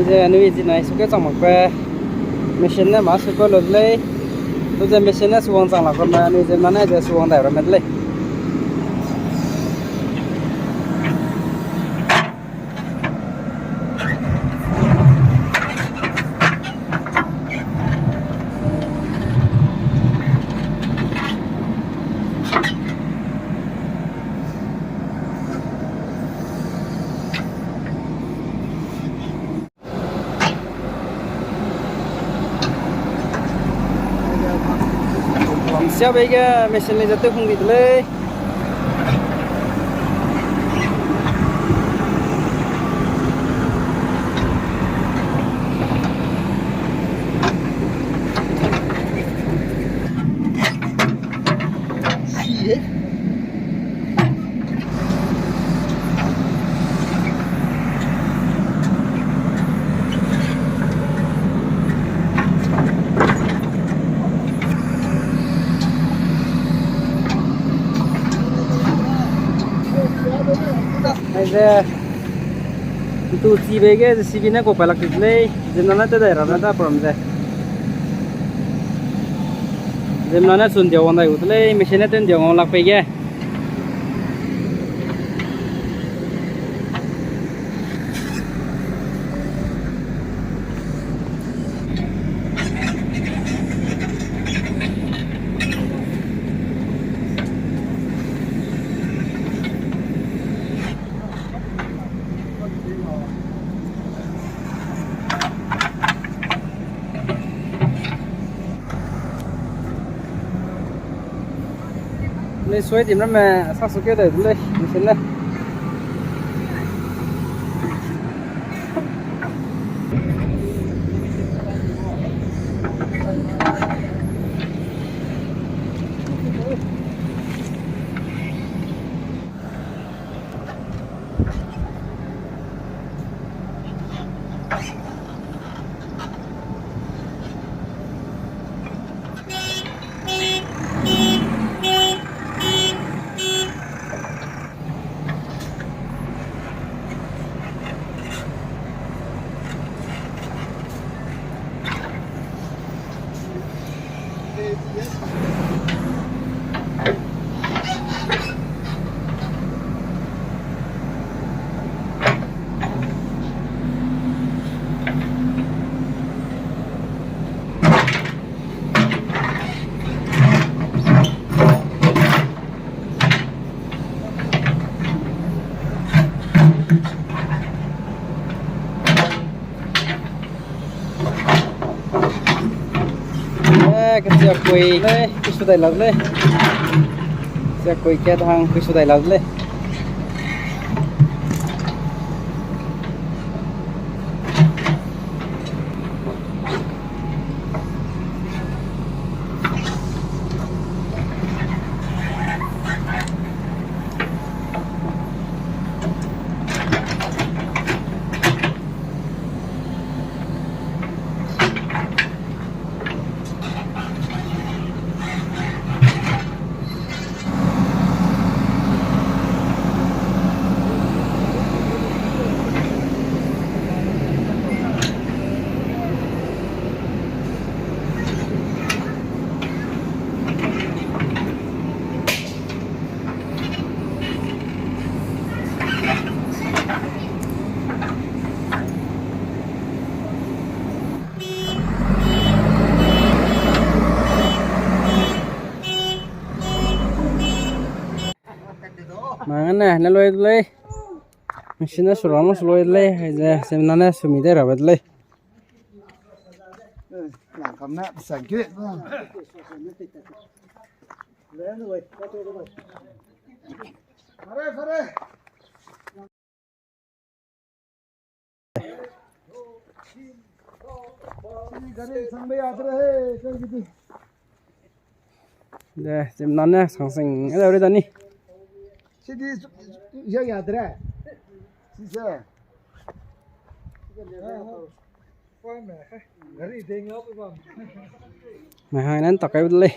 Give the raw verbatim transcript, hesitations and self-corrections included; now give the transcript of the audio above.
Ze anui zinai suke chang makbe machine ne ma suke lu de lei. Tu ze machine ne suwang chang lak ramme anui ziemmena ne ze suwang dai ramme de lei. Siabe ge machine lei ze tew hung di de lei. Aize, ntu chibe ge JCB ne kau pailak ti de lei, ziemmena ne tew dai ramme da program ze. Ziemmena ne chun dia wang dai gu de lei, machine ne tew dia wang lak pei ge. Lei sui dim ramme sa su ke dai de lei, machine le. Eh, kesiakui lei, kesiakui dai lak lei. Kesiakui kat hang kesiakui dai lak lei. Mangane ne loi de lei. Machine ne su rang su loi de lei. Aize semna ne su mi de rabe de lei. De, ziemmena ne sangsing, ele re da ni. Sidi ya ya dre. Sise. Mai hang nan tak kai de lei.